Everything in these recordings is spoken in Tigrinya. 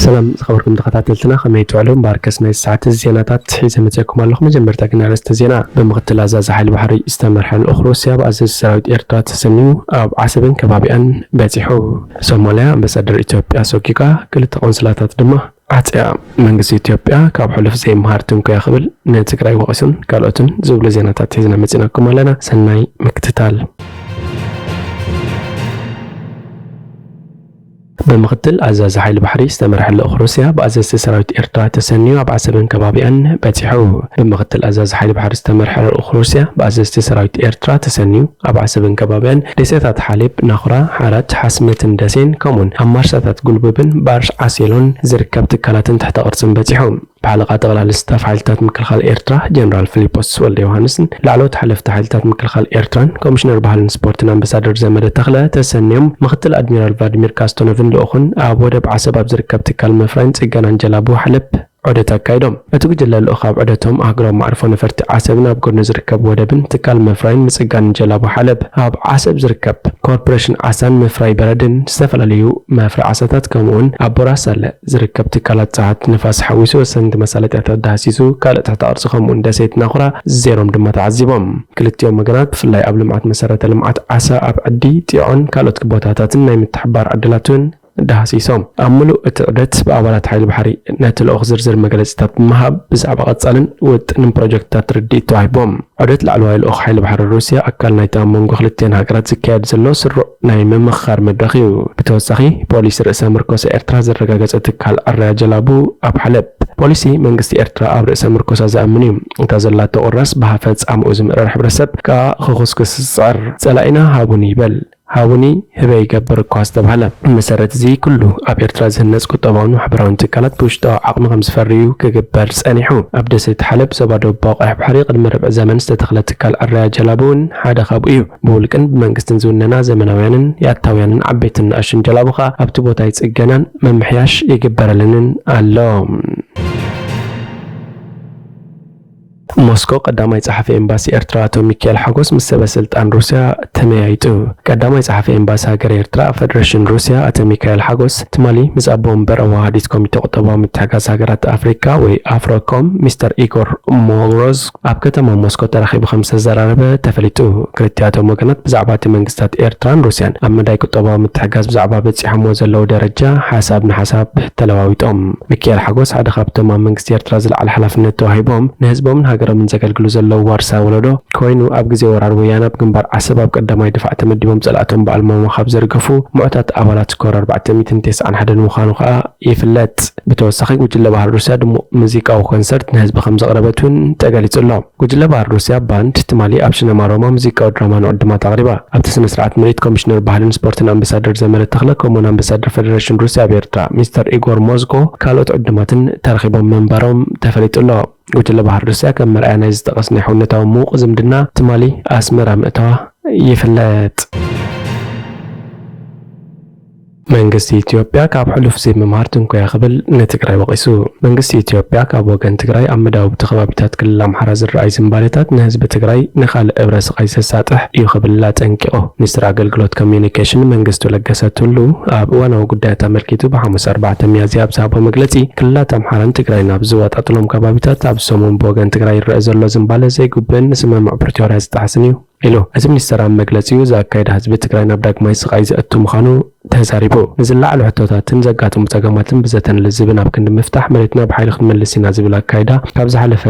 ሰላም ዝኸበርኩም ተኸታተልትና፣ ከመይ ትውዕሉ? እምበኣርከስ ናይ ሰዓት ዜናታት ሒዘ መፅእኩም ኣለኹ። መጀመርታ ግን ኣርእስተ ዜና። ብምክትል ኣዛዚ ሓይሊ ባሕሪ ዝተመርሐ ልኡኽ ሩስያ ብኣዘዝቲ ሰራዊት ኤርትራ ተሰንዩ ኣብ ዓሰብን ከባቢኣን በፂሑ። ሶማልያ ኣምባሳደር ኢትዮጵያ ኣሰኪጋ፣ ክልተ ቆንስላታት ድማ ዓፅያ። መንግስቲ ኢትዮጵያ ካብ ሕሉፍ ዘይምሃር ትንኮያ ክብል ንትግራይ ወቒሱን ካልኦትን ዝብሉ ዜናታት ሒዝና መፂናኩም ኣለና። ሰናይ ምክትታል። ብምክትል ኣዛዚ ሓይሊ ባሕሪ ዝተመርሐ ልኡኽ ሩስያ ብኣዘዝቲ ሰራዊት ኤርትራ ተሰንዩ ኣብ ዓሰብን ከባቢኣን በፂሑ። ብምክትል ኣዛዚ ሓይሊ ባሕሪ ዝተመርሐ ልኡኽ ሩስያ ብኣዘዝቲ ሰራዊት ኤርትራ ተሰንዩ ኣብ ዓሰብን ከባቢኣን ደሴታት ሓሌብ፣ ናኹራ፣ ሓራት፣ ሓስመትን ደሴን ከምኡውን ኣብ ማርሳታት ጉልቡብን ባርሽ ዓሴሎን ዝርከብ ትካላትን ትሕተ ቅርጽን በፂሑ። ብሓለቓ ጠቕላሊ ስታፍ ሓይልታት ምክልኻል ኤርትራ ጀነራል ፊሊጶስ ወልደ ዮሃንስን ላዕለዎት ሓለፍቲ ሓይልታት ምክልኻል ኤርትራን ኮሚሽነር ባህልን ስፖርትን ኣምባሳደር ዘመደ ተኽለ ተሰንዮም ምክትል ኣድሚራል ቭላድሚር ካስቶኖቭን ልኡኹን ኣብ ወደብ ዓሰብ ኣብ ዝርከብ ትካል ምፍራይን ጽገናን ጀላቡ ሓለብ ዑደት ኣካይዶም። እቲ ጉጅለ ልኡኽ ኣብ ዑደቶም ኣህጉራዊ መዕርፎ ነፈርቲ ዓሰብን ኣብ ጎድኑ ዝርከብ ወደብን ትካል ምፍራይን ምጽጋንን ጀላቡ ሓለብ ኣብ ዓሰብ ዝርከብ ኮርፖሬሽን ዓሳን ምፍራይ በረድን ዝተፈላለዩ መፍረ ዓሳታት ከምኡውን ኣብ ቦራሳለ ዝርከብ ትካላት ጸዓት ንፋስ ሓዊሱ ወሰንቲ መሳለጥያታት ዳህሲሱ ካልእ ትሕተ ቅርጺ ከምኡውን ደሴት ናኹራ ዜሮም ድማ ተዓዚቦም። ክልቲኦም ወገናት ብፍላይ ኣብ ልምዓት መሰረተ ልምዓት ዓሳ ኣብ ዕዲ፣ ጢዖን ካልኦት ቦታታትን ናይ ምትሕባር ዕድላት እውን ዳህሲሶም። ኣብ ምሉእ እቲ ዑደት ብኣባላት ሓይሊ ባሕሪ ነቲ ልኡኽ ዝርዝር መግለጺታት ብምሃብ ብዛዕባ ቀጻልን ውጥንን ፕሮጀክትታት ርድኢት ተዋሂቦም። ዑደት ላዕለዋይ ልኡኽ ሓይሊ ባሕሪ ሩስያ ኣካል ናይቲ ኣብ መንጎ ክልቲአን ሃገራት ዝካየድ ዘሎ ስሩዕ ናይ ምምኽኻር መድረኽ እዩ። ብተወሳኺ ፖሊሲ ርእሰ ምርኮሳ ኤርትራ ዘረጋገጸ ትካል ዕረያ ጀላቡ ኣብ ሓለብ። ፖሊሲ መንግስቲ ኤርትራ ኣብ ርእሰ ምርኮሳ ዝኣምን እዩ። እታ ዘላቶ ቁራስ ብሃፈ ጻምኡ ዝምእረር ሕብረተሰብ ከኣ ክኹስኩስ ዝጽዕር። ጸላኢና ሃቡኒ ይበል። ሃቡኒ ህበይ ይገብር እኳ ዝተባህለ። ብመሰረት እዚ ኩሉ ኣብ ኤርትራ ዝህነጽ ቁጠባውን ማሕበራውን ትካላት ብውሽጣዊ ዓቕሚ ከም ዝፈርዩ ክግበር ጸኒሑ። ኣብ ደሴት ሓለብ ዞባ ደቡባዊ ቀይሕ ባሕሪ ቅድሚ ርብዒ ዘመን ዝተተኽለ ትካል ዕረያ ጀላቡ እውን ሓደ ካብኡ እዩ። ብውልቅን ብመንግስትን ዝውነና ዘመናውያንን ያታውያንን ዓበይትን ንኣሽቱን ጀላቡ ከኣ ኣብቲ ቦታ ይጽገናን ምምሕያሽ ይግበረለንን ኣሎ። ሞስኮ፣ ቀዳማይ ጸሓፊ ኤምባሲ ኤርትራ ኣቶ ሚካኤል ሓጎስ ምስ ሰበ ስልጣን ሩስያ ተመያይጡ። ቀዳማይ ጸሓፊ ኤምባሲ ሃገረ ኤርትራ ኣብ ፈደረሽን ሩስያ ኣቶ ሚካኤል ሓጎስ ትማሊ ምስ ኣቦ ወንበር ኣወሃሃዲት ኮሚቴ ቁጠባዊ ምትሕጋዝ ሃገራት ኣፍሪካ ወይ ኣፍሮኮም ሚስተር ኢጎር ሞሮዝ ኣብ ከተማ ሞስኮ ተራኺቡ ከም ዝተዘራረበ ተፈሊጡ። ክልቲኣቶም ወገናት ብዛዕባ እቲ መንግስታት ኤርትራን ሩስያን ኣብ መዳይ ቁጠባዊ ምትሕጋዝ ብዛዕባ በጺሖምዎ ዘለዉ ደረጃ ሓሳብ ንሓሳብ ተለዋዊጦም። ሚካኤል ሓጎስ ሓደ ካብቶም ኣብ መንግስቲ ኤርትራ ዝለዓለ ሓላፍነት ተዋሂቦም ንህዝቦምን ሃገሮምን ዘገልግሉ ዘለዉ ዋርሳይ ወለዶ ኮይኑ፣ ኣብ ግዜ ወራር ወያነ ኣብ ግንባር ዓሰብ ኣብ ቀዳማይ ድፋዕ ተመዲቦም ጸላእቶም ብኣልማማ ካብ ዘርገፉ ምዑታት ኣባላት ኮር ኣርባዕተ ሚእትን ተስዓን ሓደን ምዃኑ ከኣ ይፍለጥ። ብተወሳኺ፣ ጉጅለ ባህሊ ሩስያ ድሙቕ ሙዚቃዊ ኮንሰርት ንህዝቢ ከም ዘቕረበት እውን ተገሊጹ ኣሎ። ጉጅለ ባህሊ ሩስያ ባንድ ትማሊ ኣብ ሽነማ ሮማ ሙዚቃዊ ድራማ ንዕዱማት ኣቕሪባ። ኣብቲ ስነ ስርዓት ምርኢት ኮሚሽነር ባህልን ስፖርትን ኣምባሳደር ዘመደ ተኽለ ከምኡውን ኣምባሳደር ፈደረሽን ሩስያ ኣብ ኤርትራ ሚስተር ኢጎር ሞዝጎ ካልኦት ዕዱማትን ተረኺቦም ምንባሮም ተፈሊጡ ኣሎ። ጉጅለ ባህሊ ሩስያ ከም መርኣያ ናይ ዝጠቐስ ናይ ሕውነታዊ ምዉቕ ዝምድና ትማሊ ኣስመራ ምእታዋ ይፍለጥ። መንግስቲ ኢትዮጵያ ካብ ሕሉፍ ዘይምምሃር ትንኮያ ክብል ንትግራይ ወቒሱ። መንግስቲ ኢትዮጵያ ካብ ወገን ትግራይ ኣብ መዳውብቲ ከባቢታት ክልል ኣምሓራ ዝረኣይ ዝንባሌታት ንህዝቢ ትግራይ ንኻልእ እብረ ስቓይ ዘሳጥሕ እዩ ክብል ኣጠንቂቑ። ሚኒስትር ኣገልግሎት ኮሚዩኒኬሽን መንግስቱ ለገሰ ቱሉ ኣብ እዋናዊ ጉዳያት ኣመልኪቱ ብሓሙስ ኣርባዕተ ሚያዝያ ኣብ ዝሃቦ መግለጺ፣ ክልላት ኣምሓራን ትግራይን ኣብ ዝወጣጥሎም ከባቢታት ኣብ ሰሙን ብወገን ትግራይ ይረአ ዘሎ ዝንባለ ዘይግቡእን ንስምምዕ ፕሪቶርያ ዝጠሓስን እዩ ኢሉ። እቲ ሚኒስተር ኣብ መግለጺኡ፣ እዚ ኣካይዳ ህዝቢ ትግራይ ናብ ዳግማይ ስቓይ ዘእቱ ምዃኑ ተዛሪቡ። ንዝለዓሉ ሕቶታትን ዘጋጥሙ ጸገማትን ብዘተን ልዝብን ኣብ ክንዲ ምፍታሕ፣ መሬትና ብሓይሊ ክንመልስ ኢና ዝብል ኣካይዳ ካብ ዝሓለፈ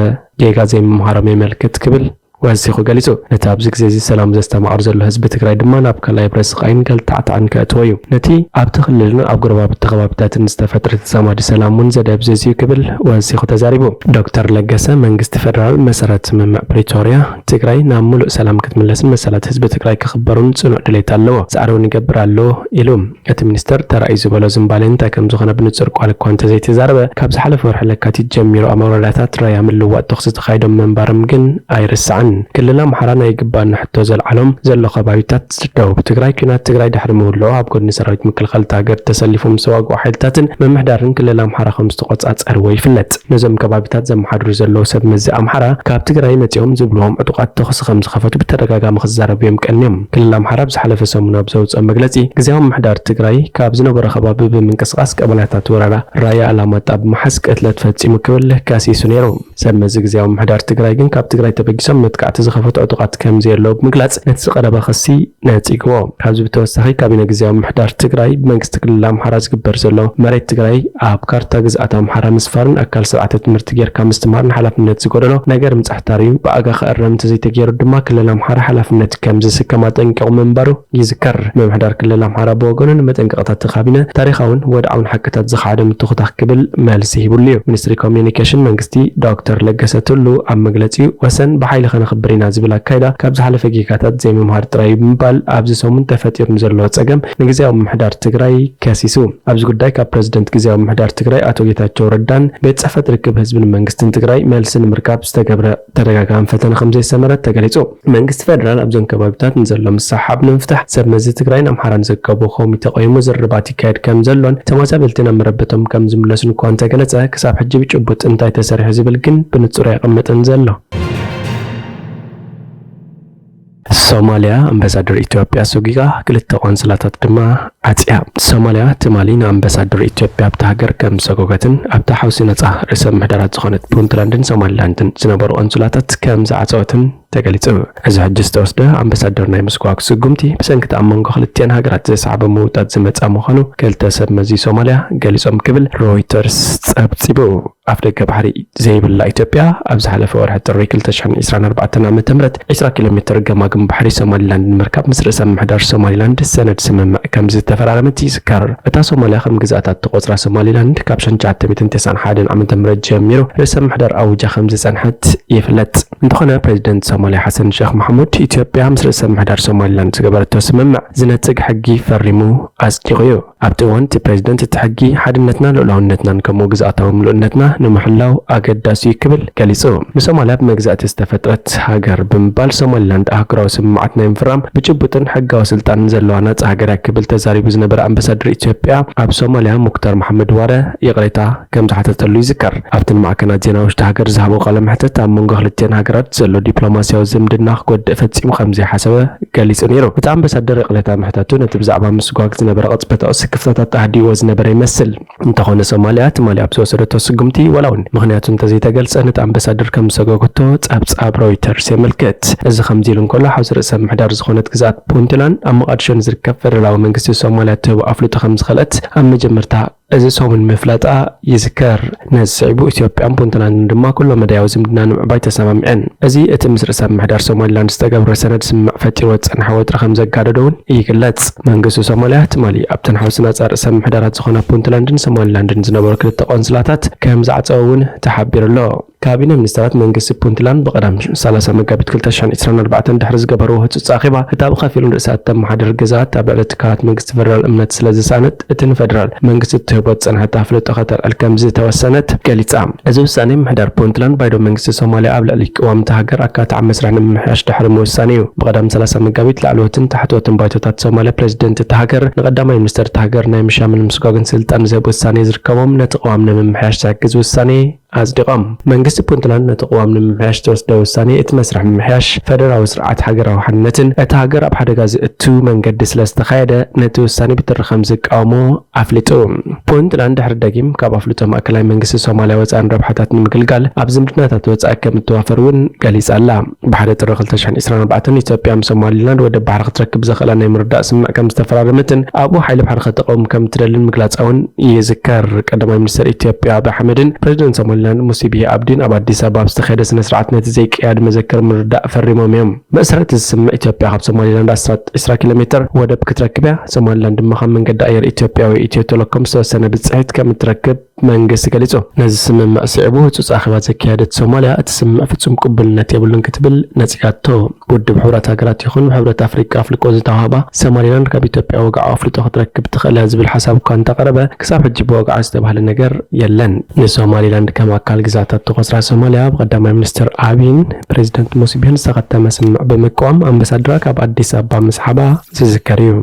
ጌጋ ዘይምምሃሮም የመልክት ክብል ወሲኹ ገሊጹ። ነቲ ኣብዚ ግዜ እዚ ሰላም ዘስተማቕር ዘሎ ህዝቢ ትግራይ ድማ ናብ ካልኣይ ብረት ስቓይን ገልታዕታዕን ከእትዎ እዩ። ነቲ ኣብቲ ክልልን ኣብ ጎረባብቲ ከባቢታትን ዝተፈጥረ ተዛማዲ ሰላም እውን ዘደብዝዝ እዩ ክብል ወሲኹ ተዛሪቡ። ዶክተር ለገሰ፣ መንግስቲ ፌደራል መሰረት ስምምዕ ፕሪቶርያ ትግራይ ናብ ምሉእ ሰላም ክትምለስን መሰላት ህዝቢ ትግራይ ክኽበሩን ጽኑዕ ድሌት ኣለዎ፣ ጻዕሪ እውን ይገብር ኣሎ ኢሉ። እቲ ሚኒስተር ተራእዩ ዝበሎ ዝንባሌ እንታይ ከም ዝኾነ ብንጹር ቃል እኳ እንተዘይተዛረበ፣ ካብ ዝሓለፈ ወርሒ ለካቲት ጀሚሩ ኣብ ወረዳታት ራያ ምልውዋጥ ተኹሲ ተኻይዶም ምንባሮም ግን ኣይርሳዕን። ክልል ኣምሓራ ናይ ግባን ሕቶ ዘልዓሎም ዘሎ ከባቢታት ደቡብ ትግራይ፣ ኲናት ትግራይ ድሕሪ ምውልዑ ኣብ ጎድኒ ሰራዊት ምክልኻል እታ ሃገር ተሰሊፎም ዝተዋግኡ ሓይልታትን ምምሕዳርን ክልል ኣምሓራ ከም ዝተቆጻጸርዎ ይፍለጥ። ነዞም ከባቢታት ዘመሓድሩ ዘለዉ ሰብ መዚ ኣምሓራ ካብ ትግራይ መጺኦም ዝብልዎም ዕጡቓት ተኹሲ ከም ዝኸፈቱ ብተደጋጋሚ ክዛረቡ እዮም ቀንዮም። ክልል ኣምሓራ ኣብ ዝሓለፈ ሰሙን ኣብ ዘውፅኦ መግለፂ፣ ግዝያዊ ምምሕዳር ትግራይ ካብ ዝነበሮ ከባቢ ብምንቅስቓስ ቀበሌታት ወረዳ ራያ ኣላማጣ ብምሓዝ ቅትለት ፈጺሙ ክብል ከሲሱ ነይሩ። ሰብ መዚ ግዝያዊ ምምሕዳር ትግራይ ግን ካብ ትግራይ ተበጊሶም መጥቃዕቲ ዝኸፈቱ ዕጡቓት ከም ዘየለዉ ብምግላጽ ነቲ ዝቐረበ ክሲ ነጺግዎ። ካብዚ ብተወሳኺ ካቢነ ግዝያዊ ምምሕዳር ትግራይ ብመንግስቲ ክልል ኣምሓራ ዝግበር ዘሎ መሬት ትግራይ ኣብ ካርታ ግዝኣት ኣምሓራ ምስፋርን ኣካል ስርዓተ ትምህርቲ ጌርካ ምስትማርን ሓላፍነት ዝጎደሎ ነገር ምጻሕታር እዩ። ብኣጋ ክእረም እንተዘይተገይሩ ድማ ክልል ኣምሓራ ሓላፍነት ከም ዝስከም ኣጠንቂቑ ምንባሩ ይዝከር። ምምሕዳር ክልል ኣምሓራ ብወገኑ ንመጠንቀቕታት እቲ ካቢነ ታሪኻውን ወድዓውን ሓቅታት ዝኸሓደ ምትኹታኽ ክብል መልሲ ሂቡሉ እዩ። ሚኒስትሪ ኮሚዩኒኬሽን መንግስቲ ዶክተር ለገሰ ቱሉ ኣብ መግለጺኡ ወሰን ብሓይሊ ከነኽብር ኢና ዝብል ኣካይዳ ካብ ዝሓለፈ ጌጋታት ዘይምምሃር ጥራይ ብምባል ኣብዚ ሰሙን ተፈጢሩ ንዘሎ ጸገም ንግዝያዊ ምምሕዳር ትግራይ ከሲሱ። ኣብዚ ጉዳይ ካብ ፕረዚደንት ግዝያዊ ምምሕዳር ትግራይ ኣቶ ጌታቸው ረዳን ቤት ጽሕፈት ርክብ ህዝብን መንግስትን ትግራይ መልሲ ንምርካብ ዝተገብረ ተደጋጋሚ ፈተነ ከም ዘይሰመረ ተገሊጹ። መንግስቲ ፌደራል ኣብዞን ከባቢታት ንዘሎ ምስሕሓብ ንምፍታሕ ሰብ መዚ ትግራይን ኣምሓራን ዘከቦ ኮሚተ ቆይሙ ዝርርባት ይካየድ ከም ዘሎን ተመዛበልቲ ናብ መረበቶም ከም ዝምለሱን እኳ እንተገለጸ፣ ክሳብ ሕጂ ብጭቡጥ እንታይ ተሰሪሑ ዝብል ግን ብንጹር ኣየቐምጥን ዘሎ። ሶማልያ ኣምባሳደር ኢትዮጵያ ሰጒጋ፣ ክልተ ቆንስላታት ድማ ዓጽያ። ሶማልያ ትማሊ ንኣምባሳደር ኢትዮጵያ ኣብታ ሃገር ከም ዝሰጎገትን ኣብታ ሓውሲ ነጻ ርእሰ ምምሕዳራት ዝኾነት ፑንትላንድን ሶማሊላንድን ዝነበሩ ቆንስላታት ከም ዝዓጸወትን ተገሊጹ። እዚ ሕጂ ዝተወስደ ኣምባሳደር ናይ ምስጓግ ስጉምቲ ብሰንኪ እቲ ኣብ መንጎ ክልቲአን ሃገራት ዘስዓበ ምውጣጥ ዝመጽኣ ምዃኑ ክልተ ሰብ መዚ ሶማልያ ገሊጾም ክብል ሮይተርስ ጸብጺቡ። ኣፍደገ ባሕሪ ዘይብላ ኢትዮጵያ ኣብ ዝሓለፈ ወርሒ ጥሪ ክልተ ሽሕን ዕስራን ኣርባዕተን ዓመተ ምህረት ዕስራ ኪሎ ሜትር ገማግም ባሕሪ ሶማሊላንድ ንምርካብ ምስ ርእሰ ምምሕዳር ሶማሊላንድ ሰነድ ስምምዕ ከም ዝተፈራረመት ይዝከር። እታ ሶማልያ ከም ግዝኣታት ትቖጽራ ሶማሊላንድ ካብ ሽሕን ትሽዓተ ሚእትን ተስዓን ሓደን ዓመተ ምህረት ጀሚሩ ርእሰ ምምሕዳር ኣዊጃ ከም ዝጸንሐት ይፍለጥ። እንተኾነ ፕሬዚደንት ሶማልያ ሓሰን ሼኽ መሓሙድ ኢትዮጵያ ምስ ርእሰ ምምሕዳር ሶማሊላንድ ዝገበረቶ ስምምዕ ዝነጽግ ሕጊ ፈሪሙ ኣጽዲቑ እዩ። ኣብቲ እዋን እቲ ፕሬዚደንት እቲ ሕጊ ሓድነትና ልኡላውነትናን ከምኡ ግዝኣታዊ ምሉእነትና ንምሕላው ኣገዳሲ እዩ ክብል ገሊጹ። ንሶማልያ ብመግዛእቲ ዝተፈጥረት ሃገር ብምባል ሶማሊላንድ ኣህጉራዊ ስምምዓት ናይ ምፍራም ብጭቡጥን ሕጋዊ ስልጣንን ዘለዋ ናጻ ሃገር እያ ክብል ተዛሪቡ ዝነበረ ኣምባሳደር ኢትዮጵያ ኣብ ሶማልያ ሙክታር መሓመድ ዋረ ይቕሬታ ከም ዝሓተተሉ ይዝከር። ኣብቲ ንማዕከናት ዜና ውሽጢ ሃገር ዝሃቦ ቃለ መሕተት ኣብ መንጎ ክልቲአን ሃገራት ዘሎ ዲፕሎማሲያዊ ዝምድና ክጎድእ ፈጺሙ ከም ዘይሓሰበ ገሊጹ ነይሩ። እቲ ኣምባሳደር ይቕሬታ ምሕታቱ ነቲ ብዛዕባ ምስጓግ ዝነበረ ቅጽበታዊ ስክፍታታት ኣህዲእዎ ዝነበረ ይመስል። እንተኾነ ሶማልያ ትማሊ ኣብ ዝወሰደቶ ስጉምቲ ዋላ እውን ምኽንያቱ እንተዘይተገልጸ ነቲ ኣምባሳደር ከም ዝሰጎገቶ ጸብጻብ ሮይተርስ የመልክት። እዚ ከምዚ ኢሉ እንከሎ ሓውሲ ርእሰ ምምሕዳር ዝኾነት ግዝኣት ፑንትላንድ ኣብ መቓድሾ ንዝርከብ ፌደራላዊ መንግስቲ ሶማልያ ትህቦ ኣፍልጦ ከም ዝኸልአት ኣብ መጀመርታ እዚ ሰሙን ምፍላጣ ይዝከር። ነዚ ስዒቡ ኢትዮጵያን ፑንትላንድን ድማ ኩሎ መዳያዊ ዝምድና ንምዕባይ ተሰማሚዐን። እዚ እቲ ምስ ርእሰ ምምሕዳር ሶማሊላንድ ዝተገብረ ሰነድ ስምምዕ ፈጢርዎ ዝጸንሐ ወጥሪ ከም ዘጋደዶ እውን ይግለጽ። መንግስቲ ሶማልያ ትማሊ ኣብተን ሓውሲ ናጻ ርእሰ ምምሕዳራት ዝኾና ፑንትላንድን ሶማሊላንድን ዝነበሩ ክልተ ቆንስላታት ከም ዝዓጸወ እውን ተሓቢሩ ኣሎ። ካቢነ ሚኒስተራት መንግስቲ ፑንትላንድ ብቐዳም ሰላሳ መጋቢት ክልተ ሽሕን ዕስራን ኣርባዕተን ድሕሪ ዝገበርዎ ህጹጽ ኣኼባ፣ እታ ብኸፊል ርእሳ እተመሓድር ግዝኣት ኣብ ልዕሊ ትካላት መንግስቲ ፈደራል እምነት ስለ ዝሰኣነት፣ እቲ ንፈደራል መንግስቲ እትህቦ ዝጸንሐት ኣፍልጦ ከተልዕል ከም ዝተወሰነት ገሊጻ። እዚ ውሳኔ ምምሕዳር ፑንትላንድ ባይዶ መንግስቲ ሶማልያ ኣብ ልዕሊ ቅዋም እታ ሃገር ኣካታዒ መስርሕ ንምምሕያሽ ድሕሪ ምውሳን እዩ። ብቐዳም ሰላሳ መጋቢት ላዕለዎትን ታሕተዎትን ባይቶታት ሶማልያ ፕሬዚደንት እታ ሃገር ንቀዳማይ ሚኒስተር እታ ሃገር ናይ ምሻምን ምስጓግን ስልጣን ዝህብ ውሳኔ ዝርከቦም ነቲ ቅዋም ንምምሕያሽ ዝሕግዝ ውሳኔ ኣጽዲቖም። መንግስቲ ፑንትላንድ ነቲ ቅዋም ንምምሕያሽ ዝተወስደ ውሳኔ፣ እቲ መስርሕ ምምሕያሽ ፈደራዊ ስርዓት ሃገራዊ ሓድነትን እታ ሃገር ኣብ ሓደጋ ዘእቱ መንገዲ ስለ ዝተኻየደ፣ ነቲ ውሳኔ ብትሪ ከም ዝቃወሞ ኣፍሊጡ። ፑንትላንድ ድሕሪ ደጊም ካብ ኣፍልጦ ማእከላይ መንግስቲ ሶማልያ ወጻእን ረብሓታት ንምግልጋል ኣብ ዝምድናታት ወጻኢ ከም እትዋፈር እውን ገሊጻ ኣላ። ብሓደ ጥሪ ክልተ ሽሕን ዕስራን ኣርባዕተን ኢትዮጵያ ምስ ሶማሊላንድ ወደብ ባሕሪ ክትረክብ ዘኽእላ ናይ ምርዳእ ስምምዕ ከም ዝተፈራረመትን ኣብኡ ሓይሊ ባሕሪ ከተቐውም ከም እትደልን ምግላጻ እውን ይዝከር። ቀዳማይ ሚኒስተር ኢትዮጵያ ኣብይ ኣሕመድን ፕሬዚደንት ሶማሊላንድ ሙሴ ቢሂ ኣብዲን ኣብ ኣዲስ ኣበባ ኣብ ዝተኻየደ ስነ ስርዓት ነቲ ዘይቀያድ መዘክር ምርዳእ ፈሪሞም እዮም። መሰረት እዚ ስምምዕ ኢትዮጵያ ካብ ሶማሊላንድ ኣስታት ዕስራ ኪሎ ሜትር ወደብ ክትረክብ እያ። ሶማሊላንድ ድማ ካብ መንገዲ ኣየር ኢትዮጵያ ወይ ኢትዮ ቴሌኮም ዝተወሰነ ብጽሒት ከም እትረክብ መንግስቲ ገሊጹ። ነዚ ስምምዕ ስዒቡ ህጹጽ ኣኼባ ዘካየደት ሶማልያ፣ እቲ ስምምዕ ፍጹም ቅቡልነት የብሉን ክትብል ነጺጋቶ። ብውድብ ሕብረት ሃገራት ይኹን ብሕብረት ኣፍሪቃ ኣፍልጦ ዝተዋህባ ሶማሊላንድ ካብ ኢትዮጵያ ወግዓዊ ኣፍልጦ ክትረክብ ትኽእል እያ ዝብል ሓሳብ እኳ እንተቐረበ፣ ክሳብ ሕጂ ብወግዓ ዝተባህለ ነገር የለን። ንሶማሊላንድ ከም ኣካል ግዝኣታት ተቖጽራ ሶማልያ ብቀዳማይ ሚኒስትር ኣቢን ፕሬዚደንት ሙሴ ቢሂን ዝተኸተመ ስምምዕ ብምቅዋም ኣምባሳደራ ካብ ኣዲስ ኣበባ ምስሓባ ዝዝከር እዩ።